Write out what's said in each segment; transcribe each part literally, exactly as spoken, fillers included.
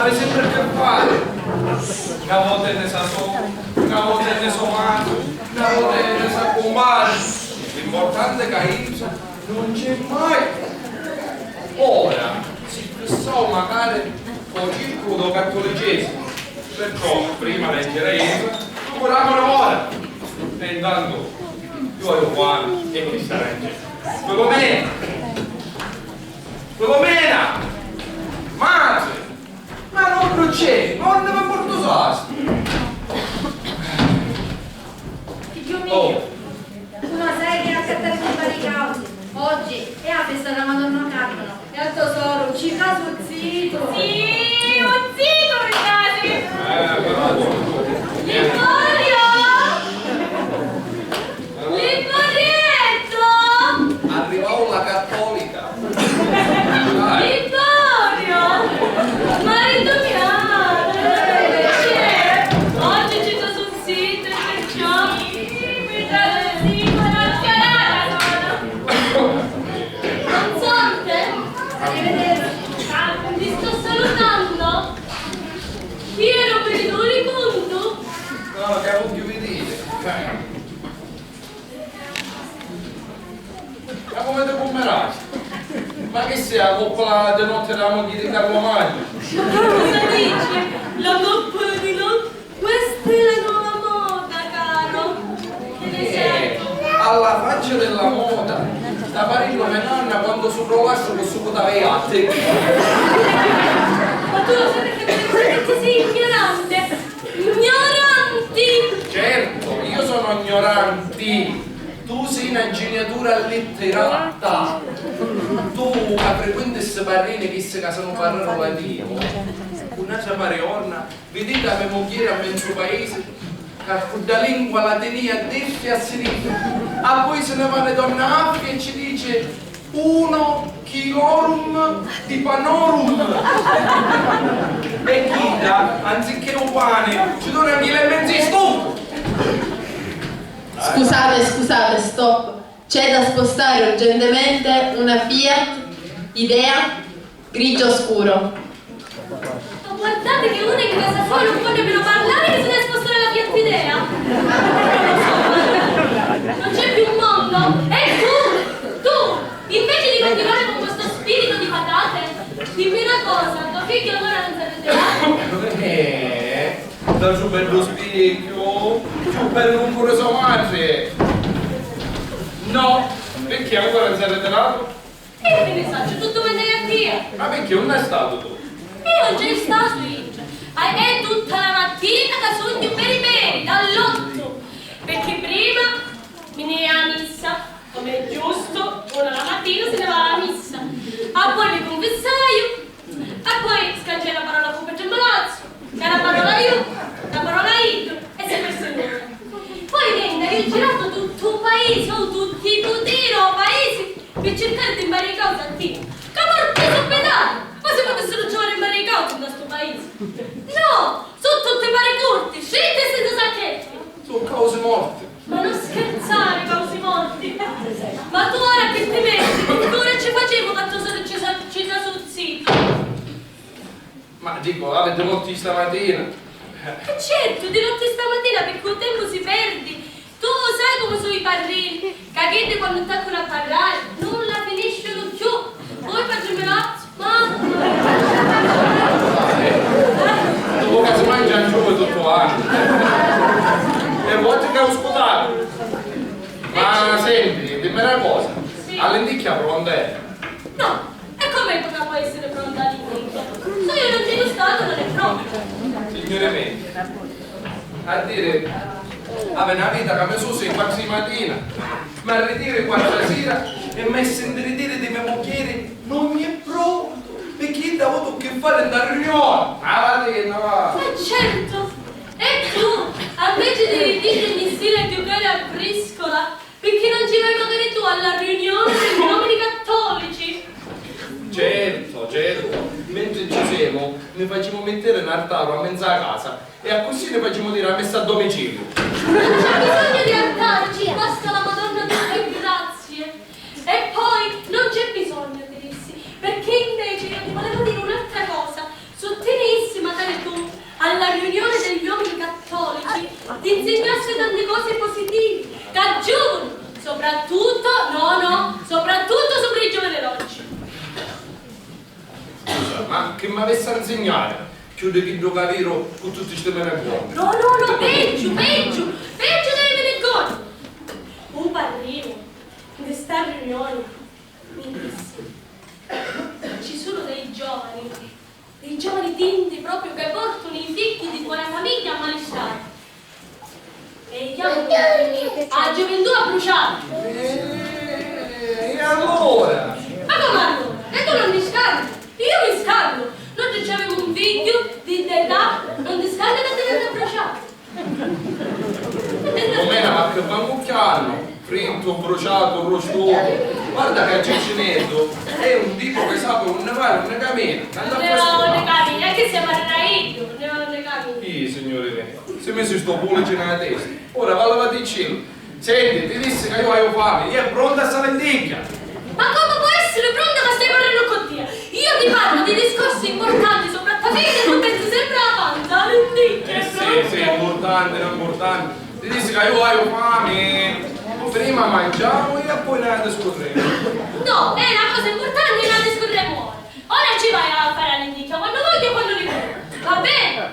Hai sempre a che fare. Una vota ne sa so, una vota ne so matri, una vota ne sa cumpari. L'importante è che intra non c'è mai. Ora si fissò magari con il circolo del cattolicesimo, perciò prima leggere intra, curamo ora. E intanto io voglio fare e chi sarà in giro. Filomena! Filomena! Madre! Ma non c'è! Ma non mi porto sasto! Figghiu miu, oh, tu non sai che accattare di fare i causi. Oggi è la festa della Madonna Carmelo. E a to soru, ci fa su zito. Sì, un zito mi piace. Eh, però... Vittorio! Liborietto! Arrivau la cattolica! Dai. Vittorio! Maritu mio! Oggi ci sono zitto, perciò mi piace zitto, mascherata! Consorte? Arrivederci. Ah, ti sto salutando. Chi ero per i duri conto? No, che voglio vedere. Ma come ti commerà? Ma che sei la coppola di notte della moglie di Carlo Magno? Cosa dici? La coppola di notte? Questa è la nuova moda, caro. Che ne sai? Eh, alla faccia della moda. Sta parillo me nonna quando su rovasso che su votava i atti. Ma tu lo sai perché mi dici che sei ignorante? Ignoranti! Certo, io sono ignoranti. Tu sei una geniatura allitterata. Tu ca frequenti sti parrini, chissi ca sono parrero latino, un'altra pariorna, viditi a me mugghieri a menzu paisi, ca cu dda lingua latinì a destra e a sinistra, a poi si ne va ne torna Affia e ci dice, uno chilorum di panorum. E chidda, anziché u pani, ci dona anche le mezze stufu. Scusate, scusate, stop. C'è da spostare urgentemente una Fiat Idea grigio scuro. Ma guardate che uno in casa sua non può nemmeno parlare che si deve spostare la Fiat Idea. Non c'è più un mondo. E tu, tu, invece di continuare con questo spirito di patate, dimmi una cosa, tuo figlio ancora non si è rivelato? Eh, da su bello specchio, più bello un pure sua madre. No, perché ancora non si è rivelato? E io che ne saccio, tutto mandai a Dio. Ma perché non è stato tu? Io non c'è stato io. Ma è tutta la mattina che sogno per i peri, dall'otto. Perché prima mi ne a messa, come è giusto, uno la mattina se ne va alla messa. Ah, poi mi confessaio, e poi scancai la parola cu Petru Malazzu, che è una parola io, una parola io, e si perse nulla. Poi venne, io ho girato tutto un paese, o tutti i putiri o paesi, per cercare di imparare cose a te. Che porti sospetare? Ma si potessero trovare imparare cose in questo paese? No! Su tutti i pari curti, scitti e senza sacchetti! Su cose morte! Ma non scherzare, causi morti! Ma tu ora che ti metti, che ora ci facemu che tu sori ci sa-, ci sa sul zito? Ma dico, avete morti stamattina? E certo, ti notti stamattina perché il tempo si perdi. Tu lo sai come sono i parrini, che a gente quando attaccano a parlare non la finiscono più. Poi facciamo l'altro. Ma dopo che si mangia angiò tutto l'anno. E vuoi che ho ascoltato? Ma senti, dimmi una cosa, sì, a lenticchia pronta è? No, e come che può essere pronta a lenticchia? Se io non ci sono stato, non è pronta. Signore mio, a dire, avete una vita che mi susa i quattro di mattina, mi arritiro i quattro di sera e mi sento dire di mia moglie non mi è pronto, perché io ho avuto che fare in riunione. Ah, va bene, va. Ma certo! E tu, invece di ritirmi in stile a giocare a briscola, perché non ci vai magari tu alla riunione degli uomini cattolici? Certo, certo. Mentre ci siamo, ne facciamo mettere un altaro a mezza casa e così ne facciamo dire la messa a domicilio. Non c'è bisogno di altari, ci basta la Madonna delle Grazie. E poi non c'è bisogno di rissi, perché invece io ti volevo dire un'altra cosa. Su ti rissi, m'avissi a nsignari, chiù di chiddu ca viru cu tutti sti menegoni. No, no, no, peggiu, peggiu, peggiu dei menegoni. U parrinu di sta riunioni mi dissi: ci sunu dei giovani, dei giovani tinti propriu ca portunu i figghi di bona famigghia a malistari. E chiamanu a giuventù abbruciata. Eh, e allura? Ma comu allura? E tu non ti scanti? Io mi scanto. Noi ci avevamo un figlio di d'età, non ti scanti che ti venne abbruciato? Mena, ma che mancu chianu, frittu, bruciatu, rustutu. Guarda che Ciccineddu è un tipo che sape unni va e unni camina. Unni va, unni camina, e chi si parrerà iddu, unni va, unni camina. Ih, signuri mei, si misi sto pulici nella testa. Ora va lavaticillu. Senti, ti dissi ca io haiu fami, è pronta sta lenticchia? Ma comu pò essiri pronta ca stai parrennu cu tia? Io ti parlu di discorsi importanti, soprattutto e tu pensi sempre alla panza, alla lenticchia. Eh sì, sì, importanti, non importanti. Ti dissi ca io haiu fami. Prima mangiamu e poi ne discurremu. No, è una cosa importante e ne discurremu ora. Ora ci vai a fare la lenticchia quando voglio e quando ricordo. Va bene?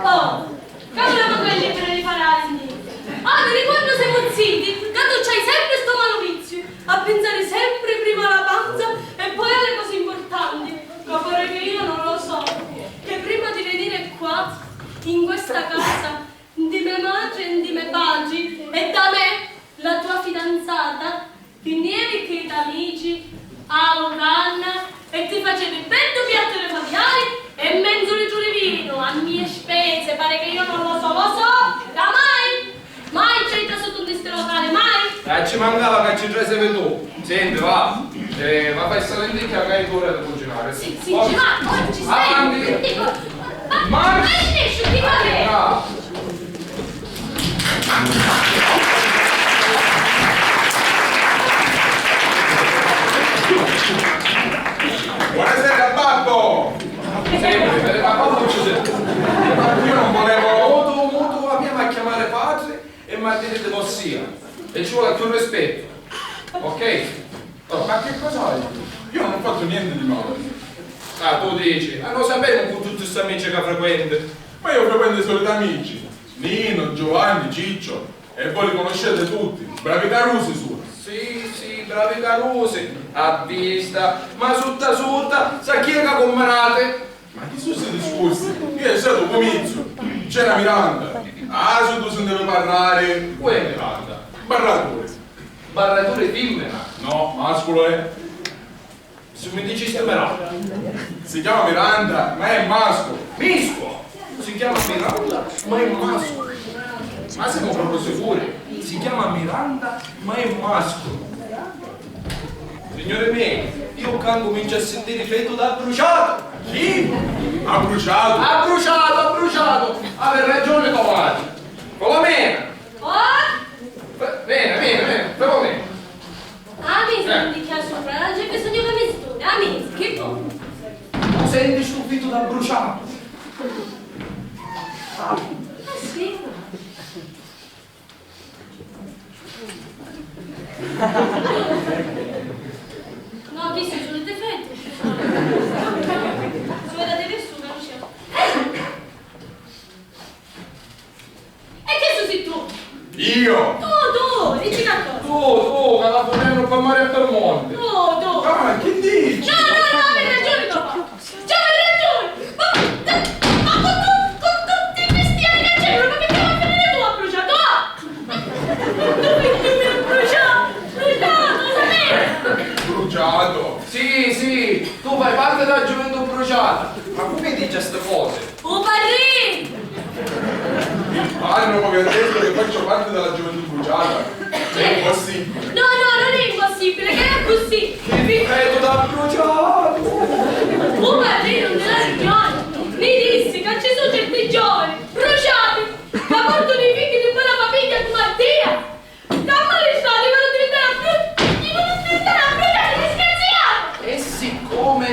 Oh, cavolo, ma quelli per rifare la lenticchia. Ah, ti ricordo siamo ziti, che tu c'hai sempre sto malo vizio. A pensari sempri prima a la panza e poi a li cosi importanti, ca pari chi io non lo so, che prima di venire qua, in questa casa, di me matri e di me patri, e da me, la tua fidanzata, finieri chi t'amici, a lucanna, e ti facevi beddu piattu di caviari e menzu litru di vinu a mie spese, pari chi io non lo so, lo so, ca mai, mai ci hai trasutu in sti locali, mai! E ci mancava ca ci trasivi tu! Senti, va, eh, va fai sta lenticchia ca è ora di cucinari. Sì, sì, ci va, ora ci stai! Avanti! Dico, ma, ma, ma nesciu ti va bene! Buonasera, babbo! Sempre, ma quando ci sei? Ma io non volevo, mutu, mutu, la mia m'ha chiamare patri e m'ha dire di vossia. E ci vuole più rispetto. Ok? Oh, ma che cosa hai? Io non ho fatto niente di male. Ah, tu dici? Ah, lo sapevamo con tutti sti amici che frequenti. Ma io frequento i soliti amici. Nino, Giovanni, Ciccio. E voi li conoscete tutti. Bravi carusi sunu. Sì, sì, bravi carusi. A vista. Ma sutta sutta, sa chi è ca cumminati? Ma chi su sti discursi? Io è stato comizio. C'era Miranda. Ah, si tu sentevi parlare. Cu è Miranda? Barratore. Barratore fimmina? No, mascolo è. Si mi dicisti Miranda. Si chiama Miranda, ma è mascolo. Miscolo! Si chiama Miranda, ma è mascolo. Ma siamo proprio sicuri? Si chiama Miranda, ma è mascolo. Signori miei, io ccà cuminciu a sentiri fetu d'abbruciatu. Chi? Abbruciatu? Abbruciatu, abbruciatu! Havi ragioni to matri. Filomena! Oh? Ve-, veni, veni, veni, Filomena. Ah, mi senti chi supra, non c'è bisogno che mi studi. Ah, mi, che po? Tu senti stu fitu d'abbruciatu? Ah, sì? No, chi si sono difetti? Sono da persona, non c'è. E chi si tu? Io? Tu, tu, dici qualcosa. Tu, tu, ca la funennu per mare e per monte. Tu, tu. Ah, chi dici? No, no, no, hai ragione, papà. C'hai ragione! Ma, ma con tu-, con tutti questi anni a genere, ma perché va a finire tu a bruciato? Tu mi bruciato, bruciato, lo sapevi? Bruciato? Sì, sì, tu fai parte della gioventù bruciata. Ma come dici ste cose? Oh, parrì! Ah, no, che ho detto che faccio parte della gioventù bruciata. È impossibile. No, no, non è impossibile, che è così. Che fetu d'abbruciatu! Oh, parrì, non ti la ricordi? Mi dissi che ci sono certi giovani bruciati che portano i figli di buona famiglia come a Dio. Calma, li stati, vanno a diventare più, vanno a diventare più disgraziati! E siccome,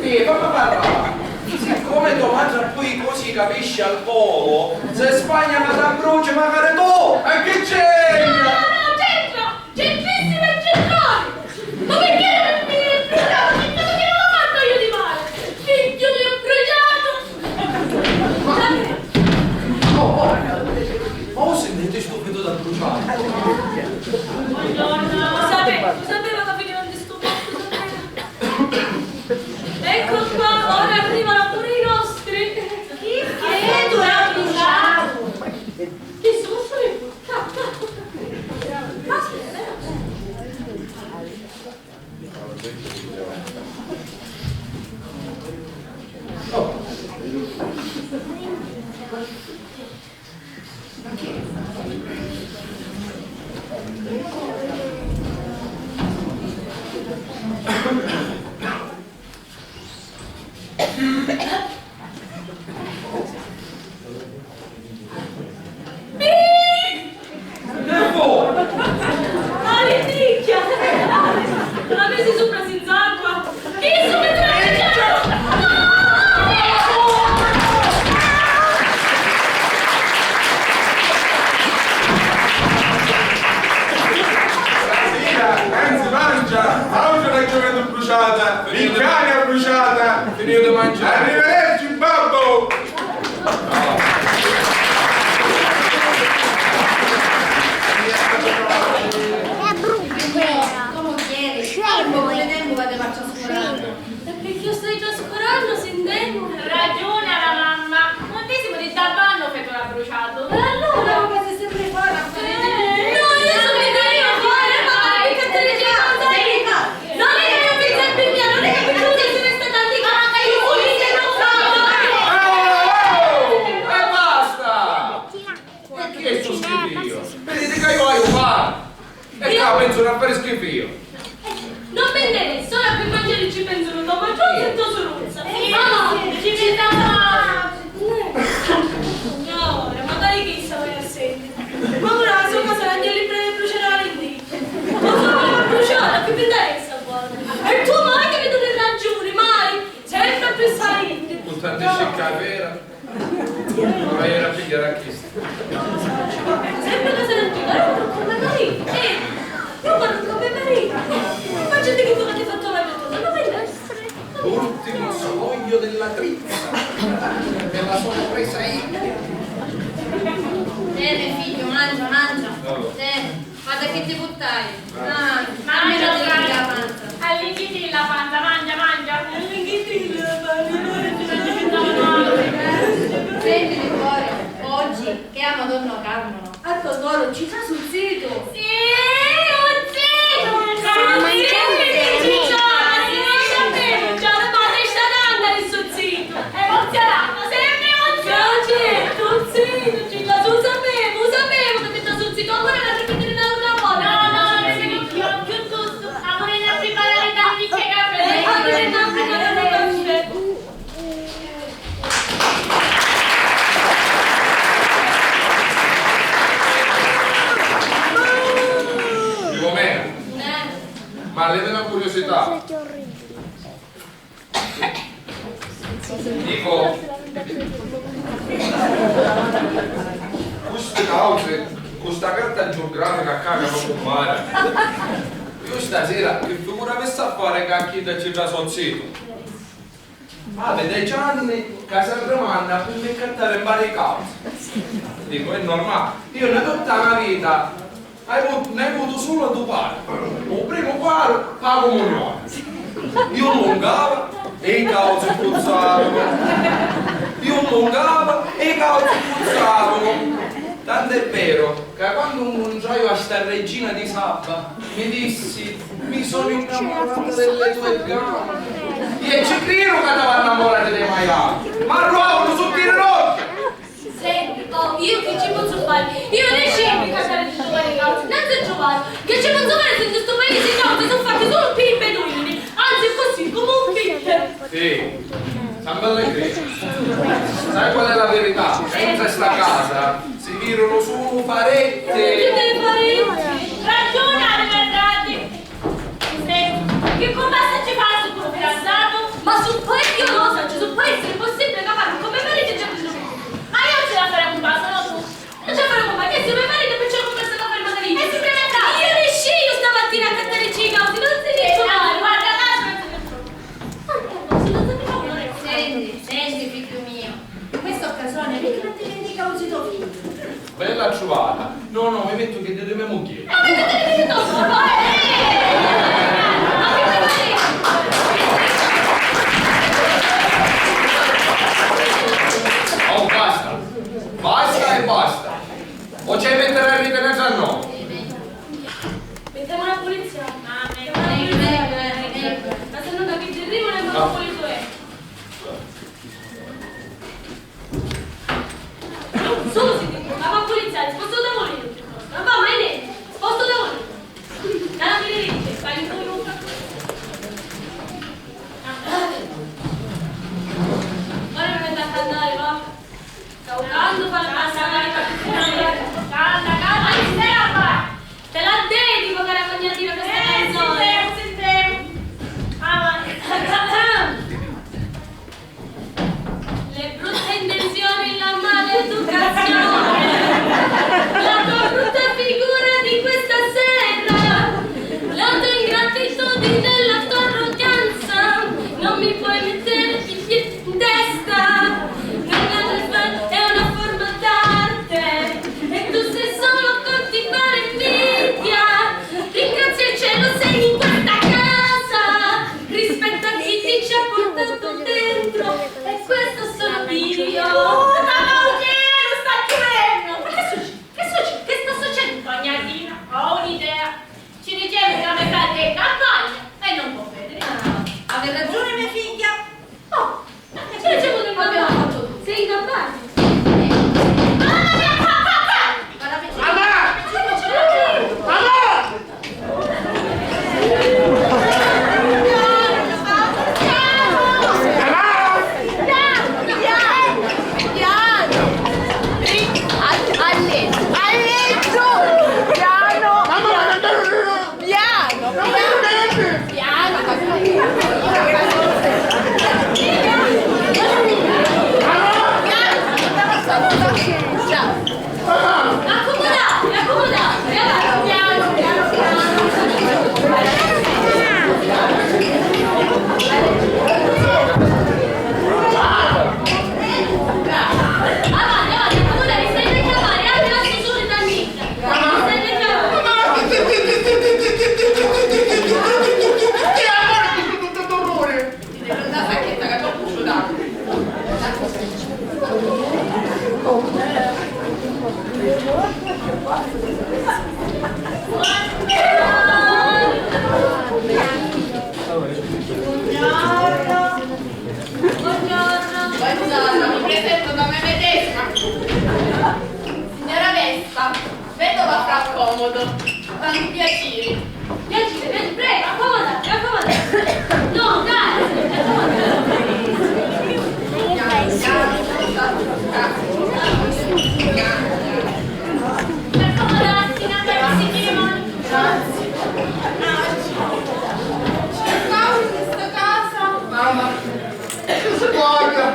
eh, fammi parlare, siccome tua madre poi i cosi capisci al volo, se spagna ma t'abbruci magari tu! E che c'entra? No, no, no, c'entra! Centrissima e centroni! Ma perché non Che fu? Maridicchia! La misi supra sinz'acqua! Issu mi trae! Stasira, anzi, mangia! Autra ragione di bruciata! Minchia, bruciata! Finito di mangiare! Arrivederci, babbo! È brutta. Come chiedi? Albo, pure tempo che ti faccio scorare. E perché io sto già scorando, sentendo? Ragiona la mamma. Non ti siamo di tabbanno, fetola bruciato. E allora? Come si sempre fa a fare? Eh, no, io so che devo fare, ma che te ne dico, sai? Non è che non mi serve mia, non è che tu sei stata lì, ma io sono in Oh, oh, oh, e basta! E chi è sto schifio? Vedete che io voglio fare! E qua penso a fare schifio! Non mi interessa, ora per mangiare ci penso io, ma tu sei tua soruzza. Ah, ci pensa. Signore, magari che stava a sentire. Ma ora la sua casa la devi prendere bruciare la lenticchia. Ma sono una bruciata, che mi interessa, guarda. E tu mai che mi dai ragione, mai. Sempre più salite. Con tante scicca, è vera. Ma era figlia da chi? Sempre che se ne gira, io parlo come marito. Eh, io parlo come marito. Immaginate che tu non ti hai fatto la tua cosa, non mi interessa. L'ultimo scoglio della trizza. Me la sono presa io. Bene, figlio, mangia, mangia. Bene. Guarda che ti buttai. Ah, mangia, mangia, mangia. Allinghiti la panza, mangia, mangia. Allinghiti la panza, mangia, mangia. Senti, cuore, oggi che è a Madonna Carmelo, a to suoro ci trasi un zitu. Sì, un zitu! Sì, un zitu! Sì, un zitu! Sì, un zitu! Emozionata, sempre emozionata. Sì, sì, sì, lo sapevo, lo sapevo che ti sta sul sito, allora la devi dire un'altra volta. No, no, non si può più, piuttosto, amore, non preparare tanti caffè. Eh, amore, non preparare tanti caffè. Filomena, ma levami una curiosità. Dico, cu sti causi, cu sta carta giugrafica ccà ca no cumpari, io stasira chi figura avissi a fari ca a chidda ci trasi un zitu? Havi deci anni ca s'arrimanna pi mi ccattari 'n pari di causi. Dico, è normali, io nni tutta a me vita Hai vu-, n'hai vutu sulu du pari. U primu paru pâ cumunioni. Iu 'nlungava e i causi puzzavanu. Iu 'nlungava e i causi puzzavanu. Tant'è veru ca quannu 'ncuntraiu a sta regina di Saba mi dissi: "Mi sono innamorata delle tue gambe." E ci criru ca t'ava 'nnamurati dei maiali. Ma arruavanu sutta i rocchi. Senti, oh, io che ci pozzu fari? Io nescìu mi cacari di domani causi, nanzu a Giovanni, che ci pozzu fari si nto stu paisi i causi su fatti sulu pi i beduini, anzi così, comu un pittero. Sì, San Pellegrino, sai qual è la verità? Che intra sta casa si virunu sulu faretti. Chi dei faretti? Ragiuna, Bernardi! Senti, chi cumpassa ci fa su cu fidanzatu? Ma su poi io non lo so, ci su poi essere possibile che fanno come marito e già bisogno. Ma io ce la farei cumpassa, no tu? Non ce la farei cumpassa, che se me marito perciò cumpassa da fare magari. E si prende a casa. Io ne sceglio stamattina a cattare i causi, non si dice mai. Guarda, guarda, guarda. Senti, senti, figghiu mio, in questa occasione mica non ti vendi i causi tuo figlio. Bella truvata! No, no, mi mettu chiddi di me mugghieri. Oh, basta! Basta e basta! O ci hai mettere a ridere tra noi? Mettiamo la polizia. Mamma mia. Pulito è. Susi, ma va pulizia, sposta u tavolinu piuttostu. Ma va, ma è niente, sposta u tavolinu. Dai, mi dice, fai un po'. Ora mi metto a cantare, va. Sto canto, fa la pasta, vai, va. Canta, canta, stai a fare. Te la dedico, cara cognatina, questa canzone. Sentemu, sentemu. Avanti. Le brutte intenzioni, la maleducazione, la tua brutta figura di questa sera, la tua ingratitudine, la tua arroganza, non mi puoi mettere i piedi in testa, non è una forma d'arte, e tu sei solo coltivare invidia, ringrazia il cielo sei in questa casa. Rispetta chi ti ci ha portato dentro, e questo sono io. Puta, ma Ruggero sta chiudennu! Ma che succede? Che succede? Che sta succedendo? Cognatina, ho un'idea. Ci diceva che la metà è in campagna e non può vedere. Ah, aveva ragione mia figlia. Oh, ma che c'è, c'è avuto in campagna? Sei in campagna? Mamma mia, qua, qua, qua! Guarda, vicino. Mamma! Mamma! Piano, piano, piano. Ri-, a, a letto, a letto. Piano, piano, piano, piano. Piano, piano. Accomodati, accomodati, piano, piano, piano. Avanti, avanti, accomodati, stai a chiamare, anche la sussurri da lì. Stai a chiamare. Ti devi andare a sacchetta che troppu sudato. Buongiorno. Buongiorno, mi presento da me medesima. Signora Vespa, vedova Fra Comodo. Tanti piaceri. Piacere, piacere. Prego, accomodatevi, accomodatevi. No, grazie, accomodatevi. Accomodatevi, non vi sentite male. Grazie. Cercavo in questa casa. Mamma, che squaglia!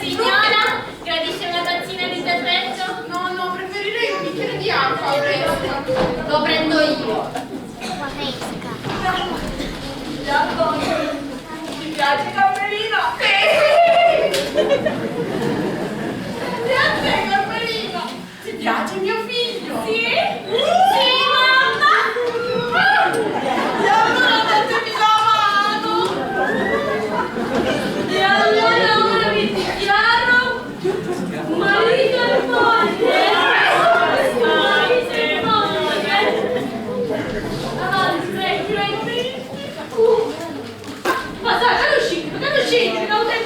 Signora, gradisce una tazzina di tè freddo? No, no, preferirei un bicchiere di acqua, fresca. Lo prendo io. Giacomo, ti piace Carmelina? Sì! Grazie, Carmelina! Ti piace mio figlio? Sì? Sì, mamma! E allora datemi la mano! E allora ora vi dichiaro marito e moglie! Marito e moglie! Avanti, prego, prego, prego! Uh. Ma sai, ma uscite, ma uscite, che non è,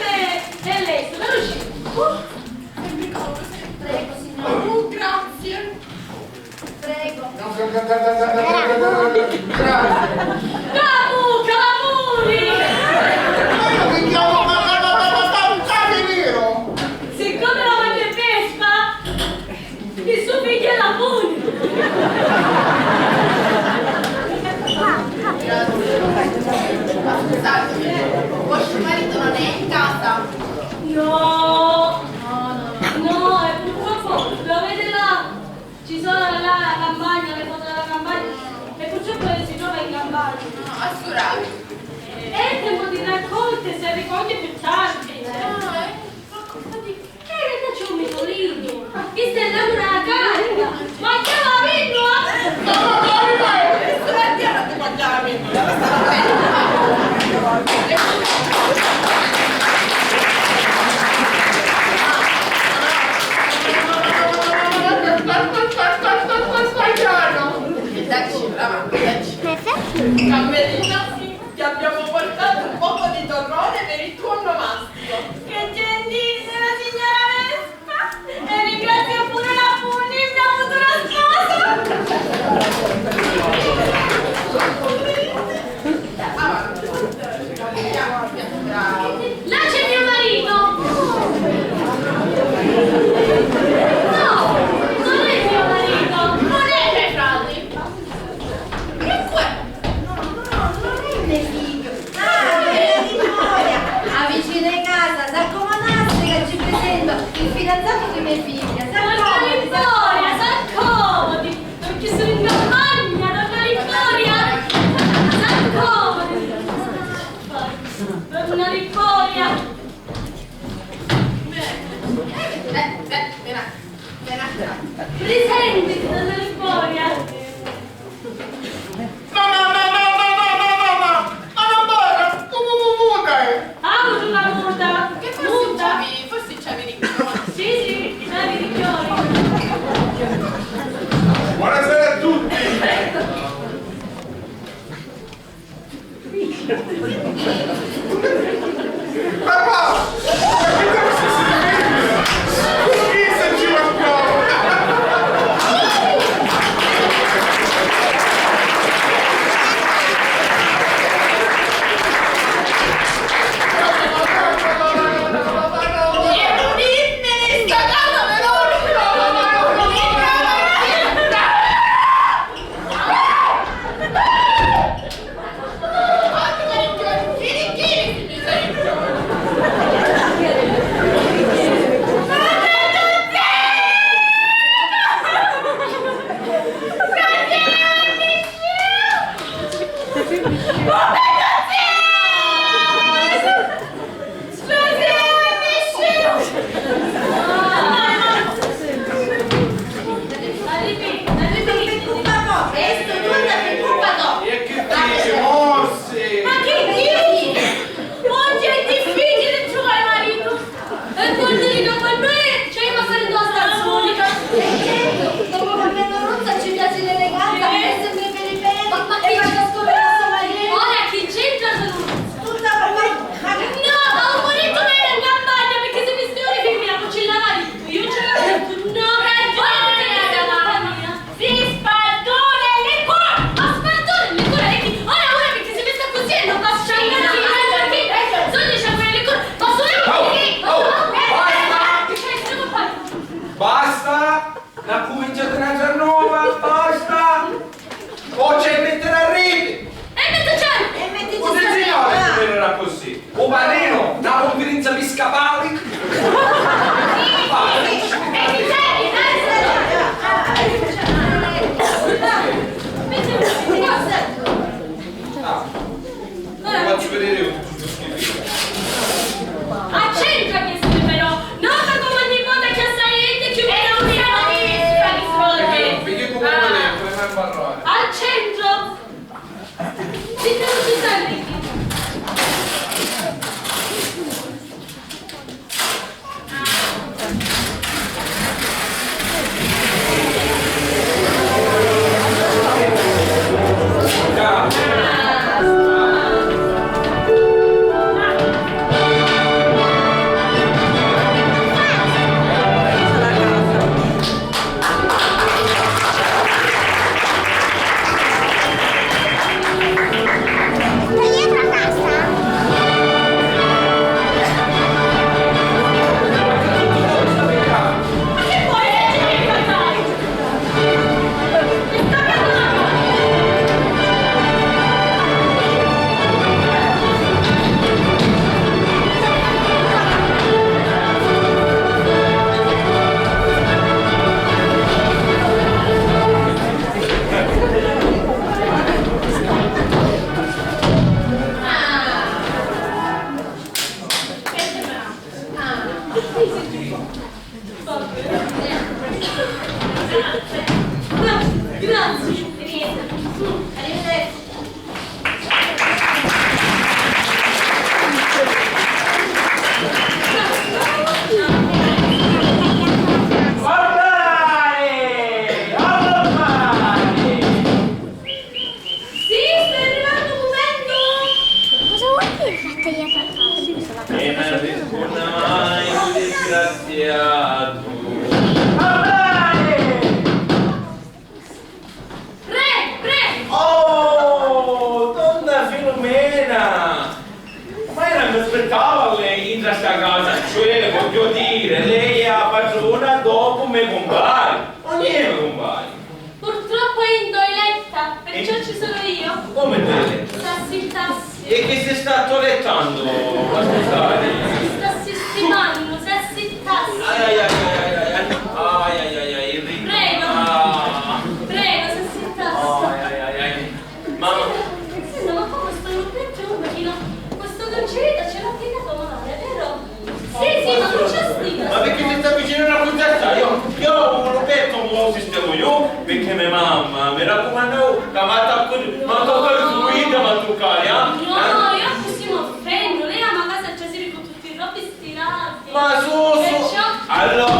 è lesto, ma uscite! Uh. Prego, signora. Oh, grazie. Prego. Grazie. Capu, Capuri! Ma io mi chiamo Capu, Capu, Capu, Capu, Capu, Capu, Capu, Siccome la voglio Vespa, il suo figlio è la moglie. Scusate, vostro marito non è in casa? No, no, no, no, e purtroppo lo vede là, ci sono là la campagna, le foto della campagna, e purtroppo si trova in campagna. No, a suo orario. È tempo di raccolte, si ricoglie più tardi. No, eh, raccolta di che? C'è un micolino. Chi sta lavorando a carica? Ma che va bene, eh? Ma va bene, ma è questo è il piano di mangiare. Dacci, brava, dacci. Camerina, sì, ti abbiamo portato. Papà! Ma che cosa si sente? Con chi se ci va qua? E chi dici, Mossi? Ma chi dici? Oggi è difficile trovare marito. E vuol dire che per noi c'è da fare in due stanze uniche. E certo, dopo Carmelo Rozza ci piace l'eleganza, è sempre per i peli, ma, ma e che faccio scoprire a sua madre. Ora chi c'entra? Tutta per me. Ma che no, ma un bonetto vero in campagna, perché se mi scrive femmina, poi ci lava tutto. Io ce la metto. No, ragione, cara mia. Si spartone le cor-, ma spartone le cor-, e chi? Ora, ora, perché si mette così e non va a sciacquare. Bisogna sciacquare le cor-, ma solo. Oh, oh, basta! Basta! N'accuminciati n'atra nova, basta! O c'è mettiri a riti! E metti c'è! E metti c'è! Cuntinua a viviri accussì! U parrinu, na cunfirinza piscapali! Ah, vi facciu vediri un. Accenta questo però! Nota come ogni volta c'è assai gente, più meno meno. Eh, perché comunque lei non può mai parlare. Al centro! Zitto, zitto, Enrico. Sì, sta arrivannu un mumentu! Cosa vuol dire che ha tagliato il tasto? E non risponde mai un disgraziato. Re, re! Oh, donna Filumena! Ma io non mi aspettavo a lei intra sta casa, cioè, voglio dire, lei è la padrona dopo me compare. Non è me compare. Purtroppo è in toiletta, perciò ci sono io. Come in toiletta? S'assittassi. E che si sta toilettando? Ma scusate. Si sta sistimando, s'assittassi. Ai, ai, ai, ai, ai, ai. Ai, ai, ai, ai, Enrico. Prego. Ah. Prego, s'assittassi. Ai, ai, ai, ai. Mamma. Senta, ma come sto vecchio un pochino? Questo concerto ce l'ha piegato male, vero? Sì, sì, ma non c'è stita. Ma perché ti sta vicino una cuzzetta? Io, io un lupetto mo sistemo io, perché mia mamma mi raccomandò che ma tocca, ma tocca il fluido, ma toccare, eh? No, io così mi offendo. Lei a casa ci si con tutti i robbi stirati. Ma su, su. Perciò. Allora,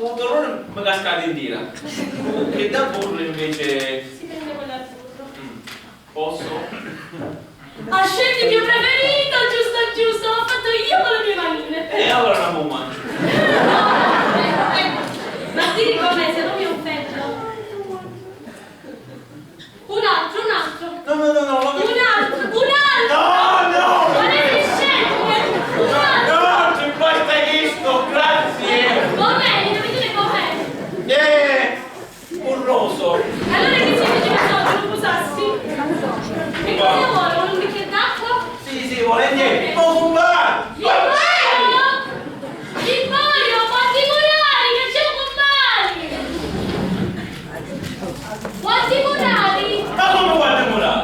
Un torrone mi casca la dintira. Che da burro invece. Si prende quella al burro. Mm. Posso? Ascetti, il mio preferito, giusto, giusto, l'ho fatto io con le mie manine. E allora non lo mangio. Ma dì com'è, se no mi offendo. Un altro, un altro. No, no, no, no, no. Un altro, un altro. No, no. Ma lei mi sceglie. Un altro. No, ti basta questo, grazie. Va bene, devi dire com'è. Eh, un roso. Allora che si dice che sono, non usassi? E cosa vuole? Vuole un bicchiere d'acqua? Sì, sì, volentieri. Ma un bar! Chi voglio? Chi voglio? Quanti curari che c'è un compare! Quanti curari! Ma come quanti curari?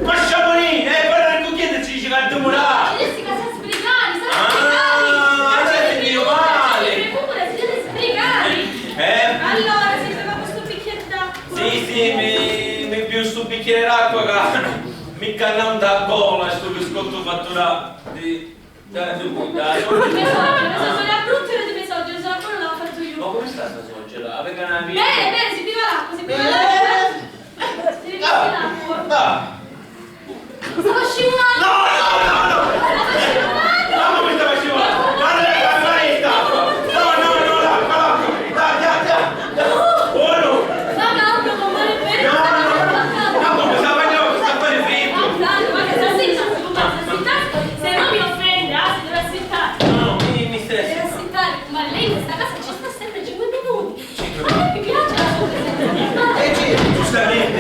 Ma sciamonina, eh, parlare con chi ti dice che ha dimorare? Adesso che sa sbrigare, sa sbrigare! Ah, hai sentito male! Pure, si deve sbrigare! Eh? Allora, si beve questo bicchiere d'acqua? Sì, sì, mi, mi più sto bicchiere d'acqua che mi canna un da cola sto biscotto fatto da, di, da, di, da, Mia suocera, mia suocera è brutta e di mia suocera, se la buona l'ho fatto io. Ma come sta sta suocera? Avete una vita? Bene, bene, si beve l'acqua, si beve l'acqua. Si beve l'acqua. Ah! Stava scivolando! No, no, no, no! Stava scivolando! Mamma mia, stava scivolando! Guarda, guarda, guarda, sta acqua! No, no, no, l'acqua, l'acqua! Dai, dai, dai, dai! Buono! Sta caldo, compare Peppe! No, no, no! Ma come, sta facendo, sta facendo freddo! Caldo, ma che sta zitta, sta zitta, se no mi offende, ah, si deve zittare! No, no, mi, mi stressa! Si deve zittare, ma lei in questa casa ci sta sempre cinque minuti! Ma a me mi piace la sua presenza! Eh, sì, giustamente!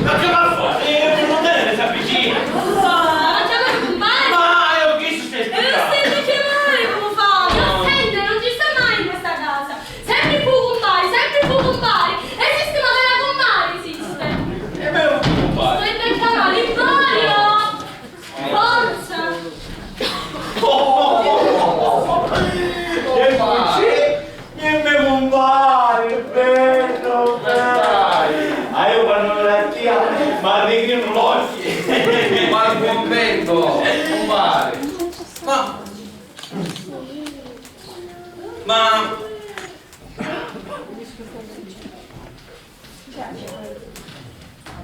Ma che va a fare? Eh, non deve sapere. Ma chiamare compare! Ma io chi sto stai aspettando? E non stai chiamare come fa? Mi offende, non ci sta mai in questa casa. Sempre più compare, sempre più compare. Esiste magari la compare, esiste. E me lo compare. Stai per parlare, Mario! Forza! Che succede? Dimmi, compare, bello, bello. Ah, io quando me la tia, ma arrivino l'occhi. Ma il convento, compare. Ma, ma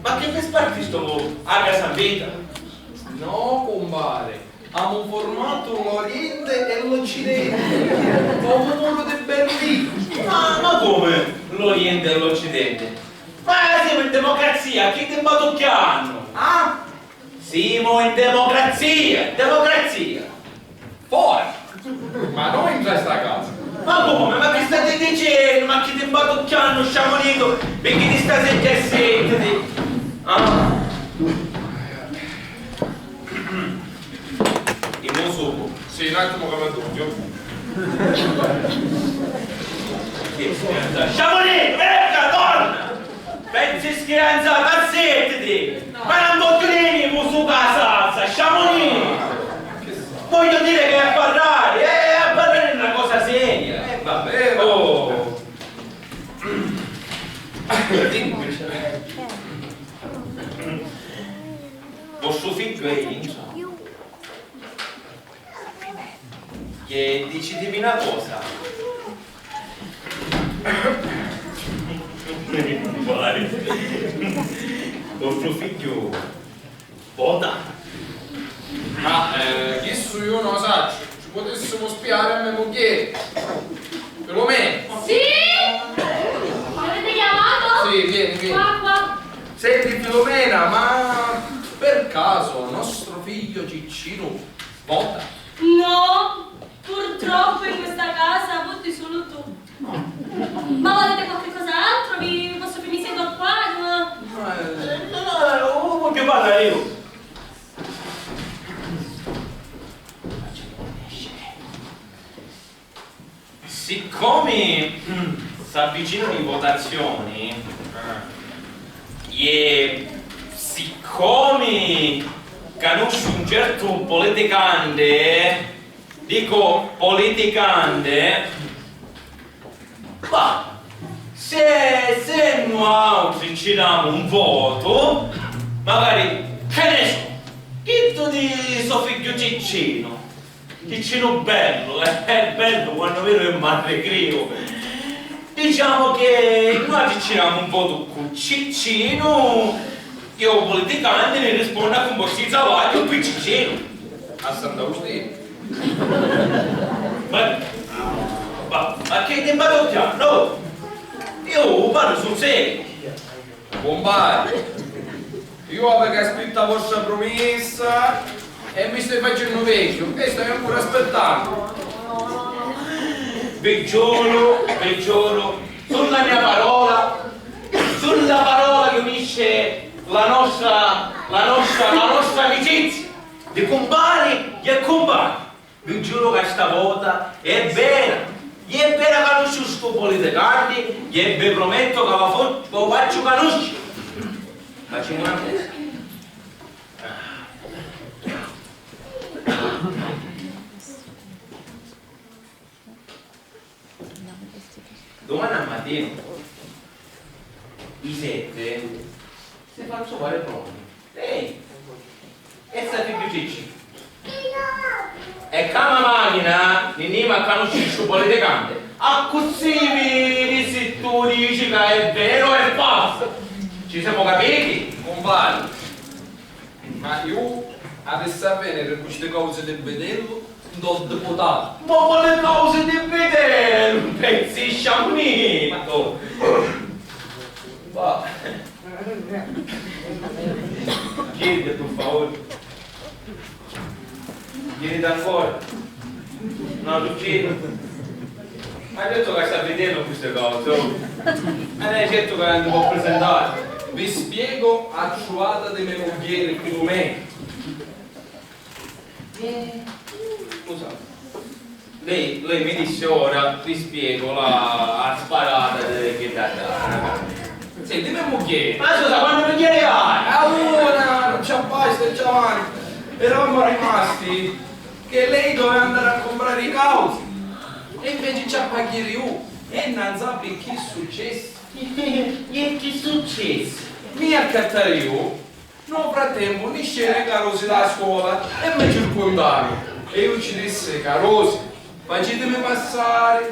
Ma che vi spartistu a casa vita? No, cumpari, amu furmatu l'Oriente e l'Occidente, comu u muru di Berlinu. Ma, ma come l'Oriente e l'Occidente? Ma simu in democrazia, chi ti mbatucchiannu? Ah? Simu in democrazia, democrazia! Fora! Ma no intra sta casa! Ma come? Ma chi stati dicennu? Ma chi ti mbatucchiannu, sciamunitu? Picchì ti sta setti a settiti? Ah. Dimmi un sucu. Sì, un attimo che vado giù. Sciamunitu, veni ccà, torna! Pensi schiranzata, assettiti! Ma non voglio nemico su casa, sciamonì! Voglio dire che a parlare, eh, a parlare è una cosa seria. Eh, vabbè, oh! Vostro figlio è Enzo? Che dicitemi una cosa. Vostro figghiu vota? Ma, eh, chissu io non lo saccio. Ci potessimo spiare a me mugghieri. Filomena. Sì? Mi avete chiamato? Sì, vieni, vieni. Qua, qua. Senti, Filomena, ma per caso nostro figlio Ciccino vota? No, purtroppo in questa casa voti solo tu. Ma volete qualche cos'altro? Vi posso, mi siedo qua? Ma, eh, no, no, no, non voglio parlare io. Siccomi, mm, s'avvicinanu i votazioni, eh, e siccomi canusciu un certu politicante, dico politicante, ma se, se nuautri ci damu un votu, magari, che ne so, chiddu di so figghiu Ciccinu, Ciccinu bellu, eh, è bellu quannu vidu e m'arricriu. Diciamo che nuatri ci damu un votu cu Ciccinu, e u puliticanti ni risponni a cumposti di travagghiu pi Ciccinu. A Sant'Austinu. Ma, ma, ma che ti vado chiamando? Io parlo sul serio. Cumpari, iu avi ca aspittu a vostra prumissa e mi stoi facennu vecchiu e stoi ancora aspittannu. Vi giuru, vi giuru, sulla mia parola, sulla parola che unisce la nostra, la nostra, la nostra amicizia di cumpari e cumpari. Vi giuru ca sta vota è vera, è vera ca canusciu stu puliticanti e vi promettu ca va fu-, va u facciu canusciri. Facimu na cosa. Dumani a matina, i setti, si fa trovare pronti. Ehi! E sta figghiu Cicci? E ca ma machina, ni nima a canusciri stu puliticanti. Accussì vidi si tu dici ca è veru o è falsu. Ci siamo capiti? Cumpari. Ma iu avissi a vèniri cu sti causi di bidellu ntô diputatu. Ma quali causi di bidellu? Pezzi sciamunito! Va. Giriti, pi favuri. Giriti ancora. No, tu giriti. Ma certu ca sta bidellu cu sti causi, oh. Ma certu ca nun ti pò prisintari. Vi spiego a ciuvata di me mugghieri pi lu megliu. Eh, scusa. Lei, lei mi disse ora, vi spiego la, la sparata de, che dà, dà. Senti, me mugghieri. Ma scusa, quantu mugghieri hai? Ah, una, non ci abbasta, già avanti. Eravamo rimasti che lei doveva andare a comprare i causi. E invece ci ha paghi iu. E non sa picchì successi. E chi successi? Mi accattari iu. Nô frattempu nisciri Carusi dâ scola e mi circundaru. E iu ci dissi: "Carusi, facitimi passari."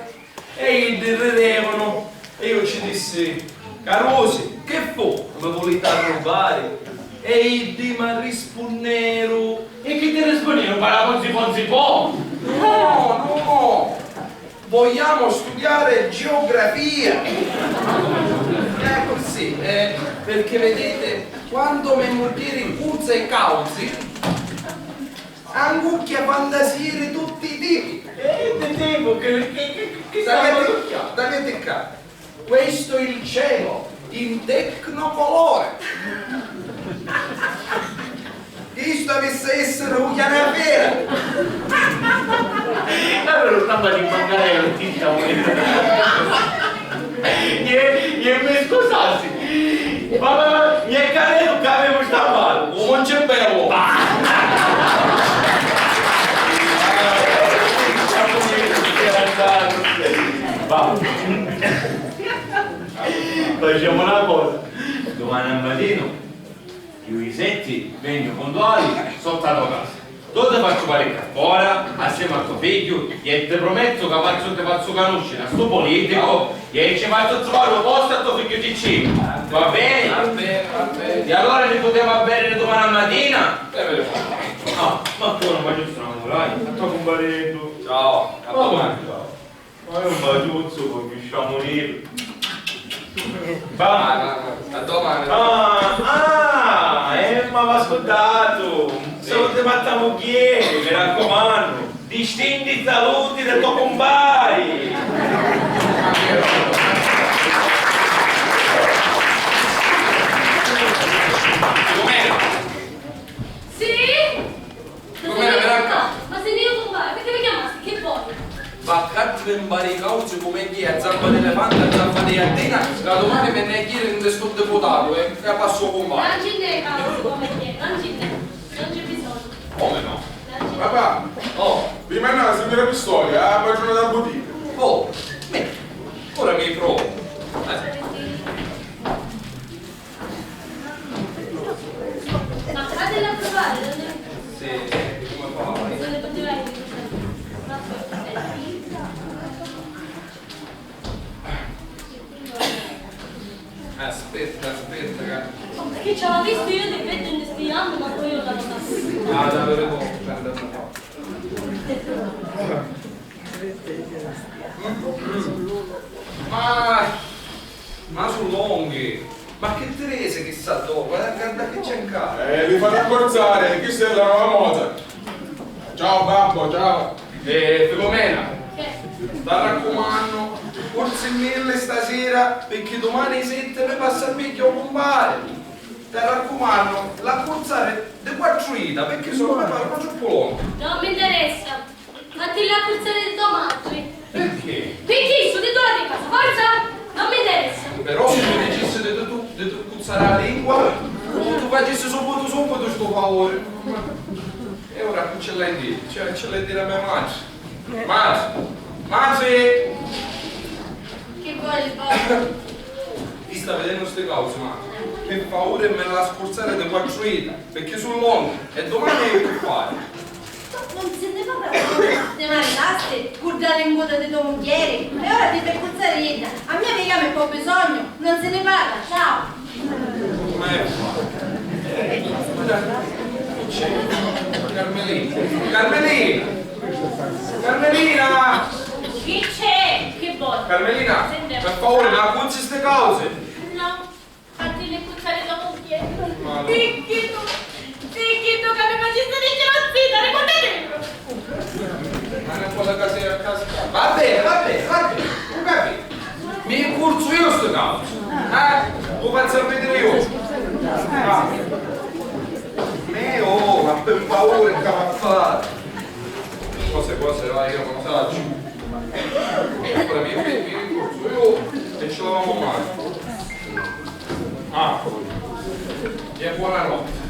E iddi ridevanu. E iu ci dissi: "Carusi, chi fu? Mi vuliti arrubbari?" E iddi m'arrispunneru. E chi ti rispunneru? Parla ponzi ponzi po! No, no! Vogliamo studiare geografia! È così, eh, perché vedete, quando me mugghieri punza i causi, angucchia fantasie di tutti i tipi. Eh, di tipo, che, che, che, che... Dai, metti qua, dai, metti qua. Questo è il cielo in tecnocolore. Chistu avissi a essiri u chianavera! Allora, stava di mancare la notizia, e, e mi scusassi, ma, ma, ma, mi è caduto che avevo sta mano, non c'è bello! Va. Facemu na cosa. Dumani a matinu, iu i setti vegnu puntuali sottu a to casa. Tu ti fazzu paricca fora, assiemi a to figghiu, e ti promettu ca fazzu, ti fazzu canusciri a stu puliticu e ci fazzu truvari u postu a to figghiu Ciccinu. Va beni? Va beni, va beni. E allora ni putemu avvediri dumani a matina? Ah, ma tu non mi giustu na murai? A to cumpareddu. Ciao, a domani. Ma io un baciuzzu con gli sciamoneri. Va. Ah, no, no, a domani. Ah, ah, eh, ma va ascoltato. Sì. Salute matta mugghieri, mi raccomando. Distinti saluti da tuo compari. Sì? Come era, era? Ma se ne io compare, perché mi chiamasti? Che vuoi? Va a cazzo in vari causi come chi è a zampa d'elefante, a zampa di gallina, da domani venne a dire in sto deputato e, e a passo compare. Non ci n'è causi come chi è, non ci n'è, non c'è bisogno. Come no? Non ci n'è. Papà, oh, vi mannava a sentire pistola, eh, a padrona da boutique. Oh, me, ora mi provo. Eh. Ma fatela provare, non è... Sì, come fa? Non le poteva dire. Aspetta, aspetta, ca... Ma chi ci avìa vistu iu di beddu in sti anni, ma poi iu la nota. Ah, davvero, no, guarda, no. Ma, ma su longhi. Ma chi Teresa chissà dove, guarda, guarda chi c'è in casa. Eh, vi fate accorzare, questa è la nuova moda. Ciao babbo, ciao. Eh, Filomena, t'arraccumannu, curzi milli stasira, picchì dumani i sitti noi passamu a pigghia u cumpari. T'arraccumannu, l'accurzari di quattru dita, picchì sulu mi parunu troppu longhi. Non mi interessa. Fattilli accurzari di to matri. Picchì? Picchì su di tu la ti casa, forza! Non mi interessa. Però si tu dicissi di tu, di tu cuzzari la lingua, tu, tu facissi subitu, subitu stu favuri. E ora chi ci l'hai a diri? Ci, ci l'hai a diri a me matri. Matri! Matri! Chi voli, babbo? Chi sta vidennu sti causi, matri? Pi favuri mi l'ha a scurzari di quattru dita, picchì su longhi e dumani chi fari? Tu non si nni parra, ti maritasti cu dda linguta di to mugghieri e ora ti pi cuzzari idda. A mia mi chiami po bisognu, non si nni parra, ciao! Ma è... Carmelina! Carmelina! Carmelina! Chi c'è? Chi vuoi? Carmelina, per favore, ma accurzì ste cause! No. Fattilli cuzzari to mugghieri. Ma no. Zittu, zittu, ca mi facissi diciri zittu, ricordatevulu. Ma non può casare a casa. Va bene, va bene, va bene. Ho capito. Mi curzu io sto causa. Eh? Lo faccio vedere io. Ah. Me, oh, ma per favore, che va a fare? Cose, cose, va, io non saccio. Ora mi, mi, mi curzu io e ci lavamo male. Ah, e buonanotte.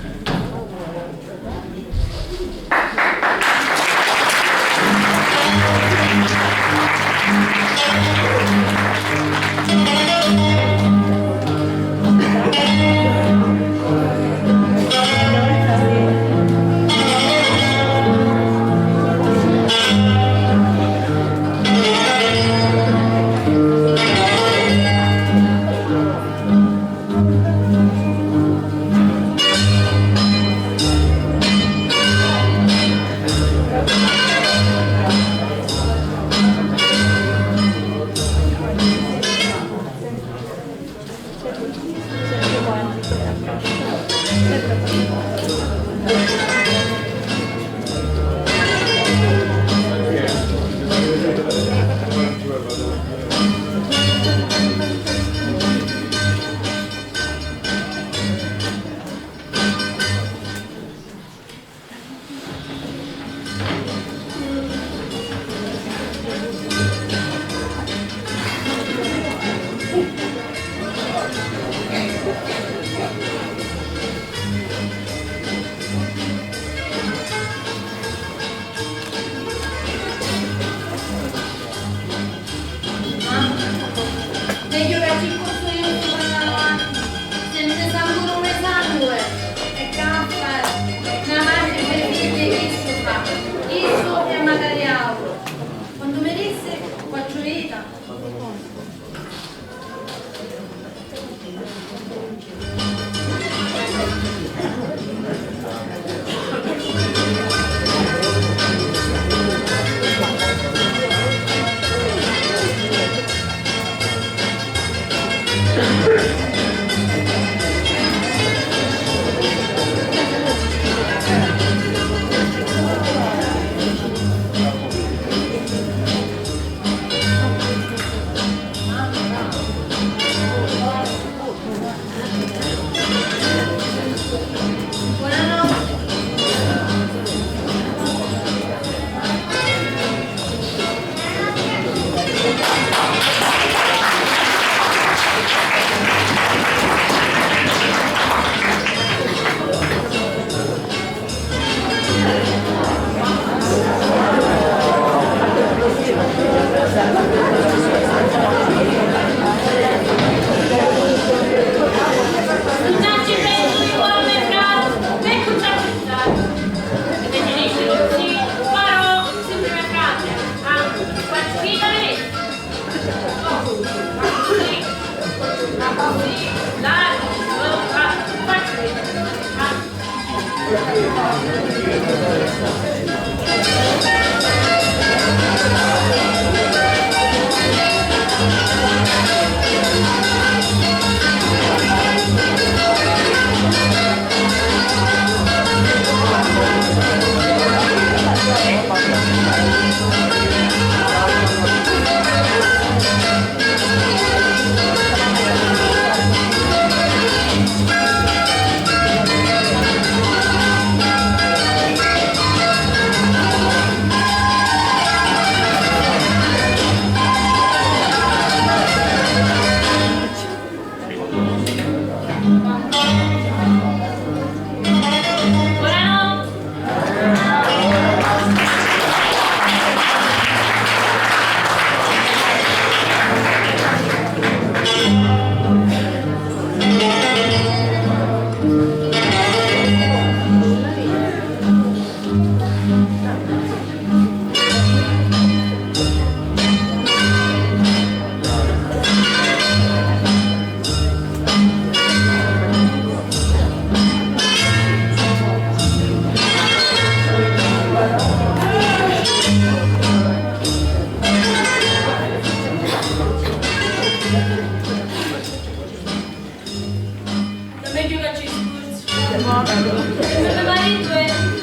Me maritu è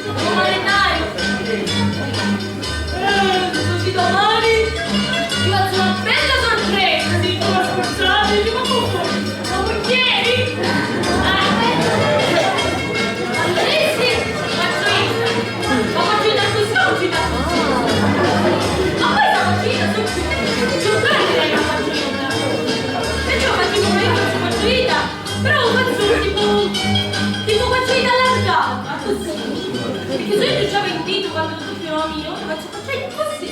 un maritario. Eh, così domani ti faccio una bella sorpresa, se tu la sforzata, dico, ma come? Ma vuoi ieri? Ah, eh. Ma lei sì, faccio io. Ma faccio io così, non ci faccio. Ma poi la faccio io, su, su, su, la faccio io. E ciò, faccio io, faccio io. Però lo faccio tipo, tipo faccio io allargato, così. Perché se io già pentito quando tutti i nomi, io faccio, faccio io così.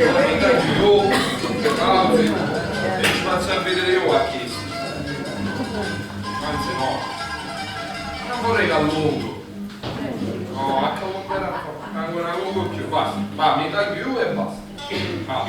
Amica, io, che fazzu? E ci faccio a vedere io a chi. Anzi, no. Non vorrei che allungo. No, a che allungare ancora, ancora allungo più. Basta. Va, mi taglio io e basta. Ah.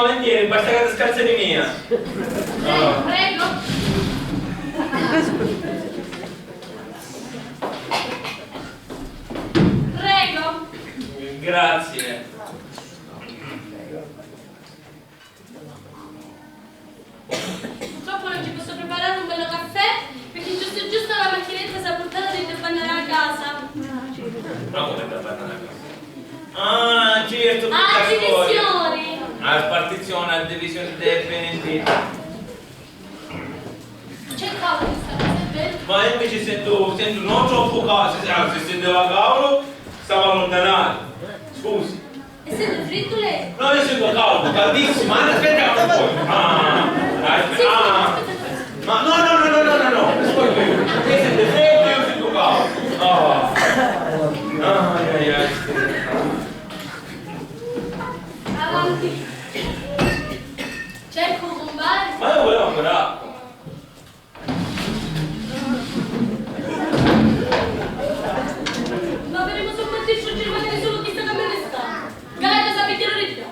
Volentieri, basta ca ti scalzi di mia. Prego. Prego. Grazie. Purtroppo non ci posso preparare un bello caffè perché giusto giusto la macchinetta si è portata dentro a bannare a casa. Ma come da bannare a casa? Ah, certo, ah, divisioni! A spartizione, a divisione dei benedetta. C'è caldo sta cosa, è vero? Ma io invece sento, sento non troppo caldo, se, se senteva caldo, stava allontanare. Scusi. E sento fritto lei? No, io sento caldo, caldissimo, ma aspetta un po'. Ah, ah, ah. Ma no, no, no, no, no, no, no, ascolta, lei sente freddo, io sento caldo. Oh. Ai, ai, ai. Avanti. Cerco un compare. Ma io volevo ancora acqua. Ma vedemu se un matticciu ci rimane sulu chista camminista. Gaeta sa picchiru di vita.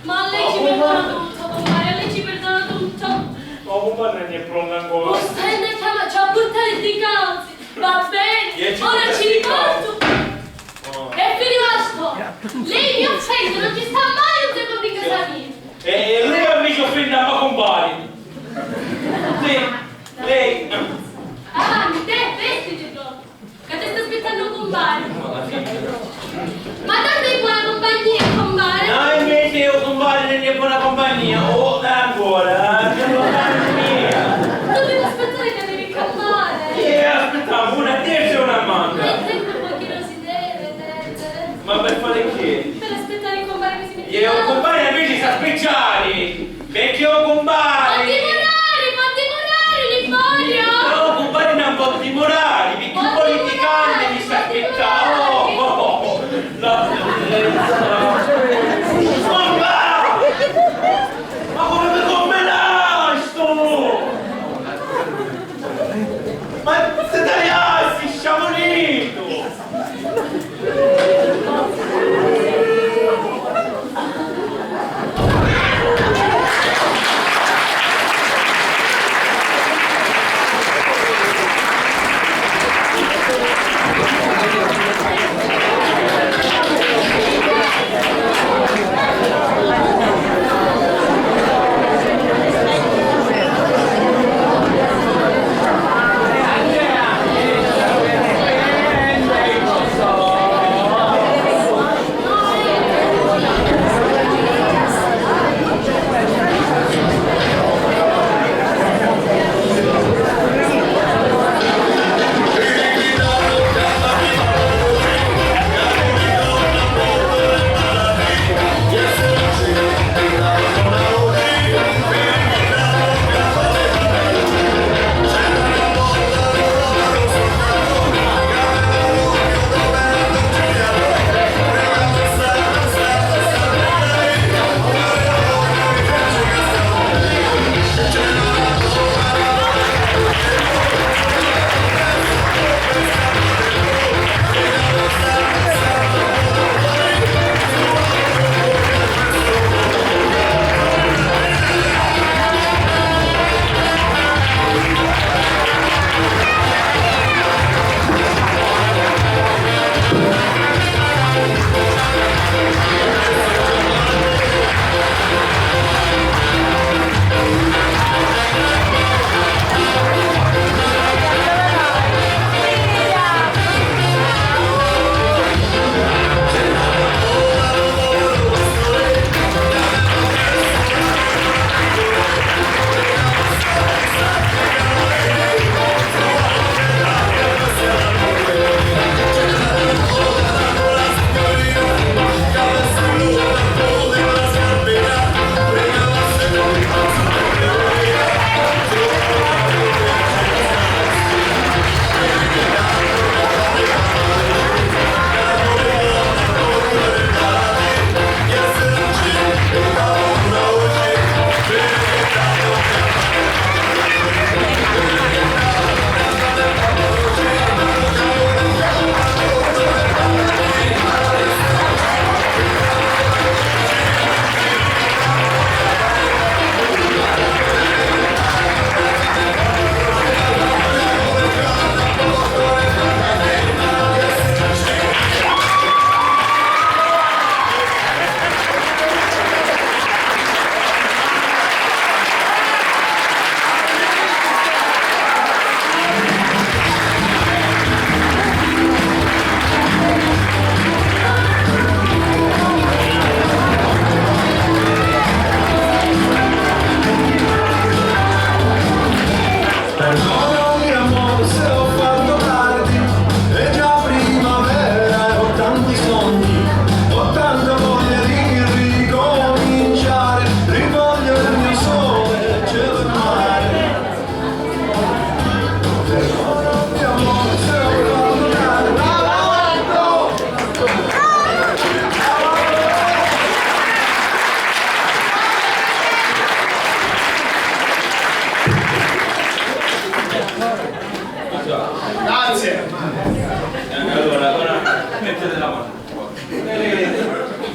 Ma a lei ci perdona tutto, compare, a lei ci perdona tutto. Ma compare non è pronto ancora. Non stai a chiamare, ci ha portato di calzi. Va bene, ora ci riporto. E finiva la storia. Lei mi offende, non ci sta mai un secondo in casa mia. E, e lei mi offende a me compare. Sì, lei. Avanti, te, vestiti proprio. Che ti sta aspettando compare. Ma tanto è buona compagnia, compare. No, invece io compare non è buona compagnia. Oh, ancora, eh, non compagnia. Dovevo aspettare che arrivi compare. Eh, aspettiamo una terza e una manca. E sempre pochi rosine. Ma per fare che? Per aspettare il compare che si mette. Io compare invece sta speciali, perché ho compare. Può dimorare, può dimorare, Liborio! No, compare non può dimorare, perché un politicante mi sta aspettando. Oh, oh, oh, la bellezza. Compare! Ma come mi combinai sto? Ma se tagliassi, sciamonito!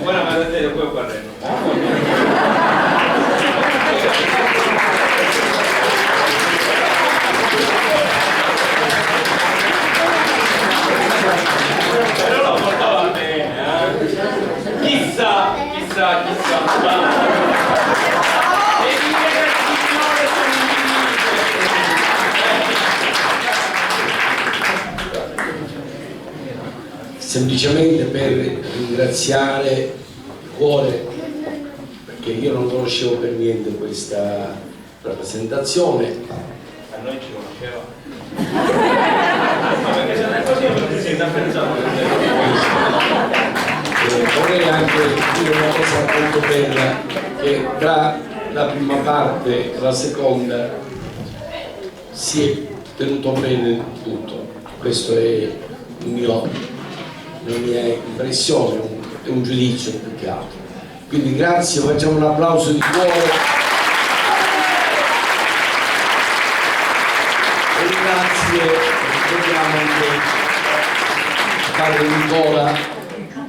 Buona, ma da te, poi parleremo. Però la portava bene, eh? Chissà, chissà, chissà. E dire che il Signore sono in divise. Semplicemente per ringraziare di cuore, perché io non conoscevo per niente questa rappresentazione. A noi ci conosceva. Ma perché se non è così, non si sente apprezzato. Eh, vorrei anche dire una cosa molto bella, che tra la prima parte e la seconda si è tenuto bene tutto. Questo è il mio, la mia impressione, un, è un giudizio più che altro. Quindi grazie, facciamo un applauso di cuore. E grazie, ricordiamo anche padre Nicola,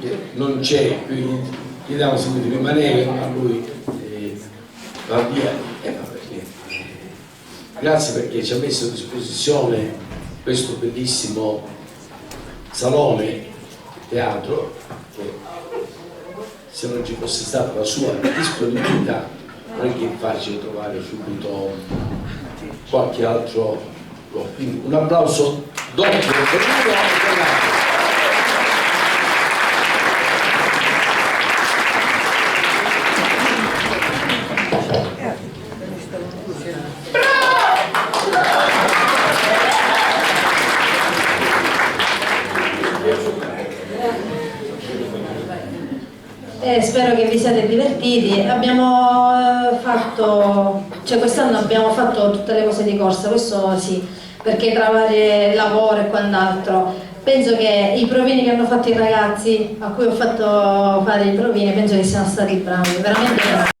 che non c'è, quindi gli diamo subito rimanere, ma lui, eh, va via. E va bene. Grazie perché ci ha messo a disposizione questo bellissimo salone teatro, che se non ci fosse stata la sua disponibilità non è che è facile trovare subito qualche altro loco. Quindi un applauso doppio per uno e per l'altro. Eh, spero che vi siate divertiti. Abbiamo, eh, fatto, cioè quest'anno abbiamo fatto tutte le cose di corsa, questo sì, perché tra vari lavoro e quant'altro, penso che i provini che hanno fatto i ragazzi, a cui ho fatto fare i provini, penso che siano stati bravi, veramente bravi.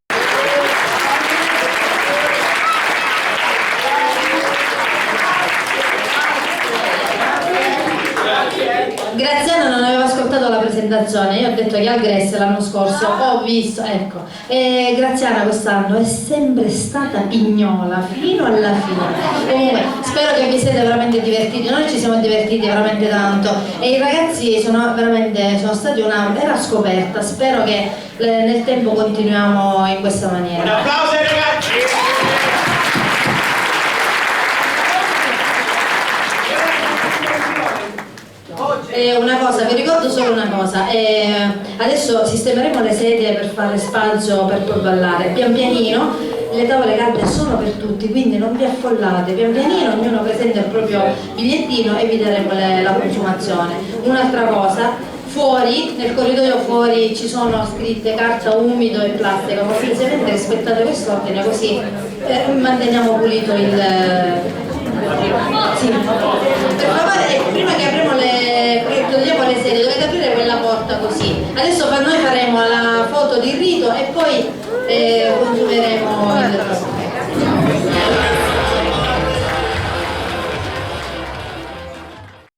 Graziana non aveva ascoltato la presentazione, io ho detto che al Gresse l'anno scorso ho visto, ecco, e Graziana quest'anno è sempre stata pignola fino alla fine. Comunque, spero che vi siete veramente divertiti, noi ci siamo divertiti veramente tanto e i ragazzi sono veramente, sono stati una vera scoperta, spero che le- nel tempo continuiamo in questa maniera. Un applauso ai ragazzi! E una cosa, vi ricordo solo una cosa, eh, adesso sistemeremo le sedie per fare spazio per poi ballare. Pian pianino, le tavole calde sono per tutti, quindi non vi affollate, pian pianino ognuno presenta il proprio bigliettino e vi daremo le- la consumazione. Un'altra cosa, fuori, nel corridoio fuori ci sono scritte carta umido e plastica, cortesemente rispettate quest'ordine così, eh, manteniamo pulito il... Sì. Per favore, eh, prima che apriamo le, che togliamo le sedie, dovete aprire quella porta così. Adesso fa- noi faremo la foto di rito e poi, eh, consumeremo il...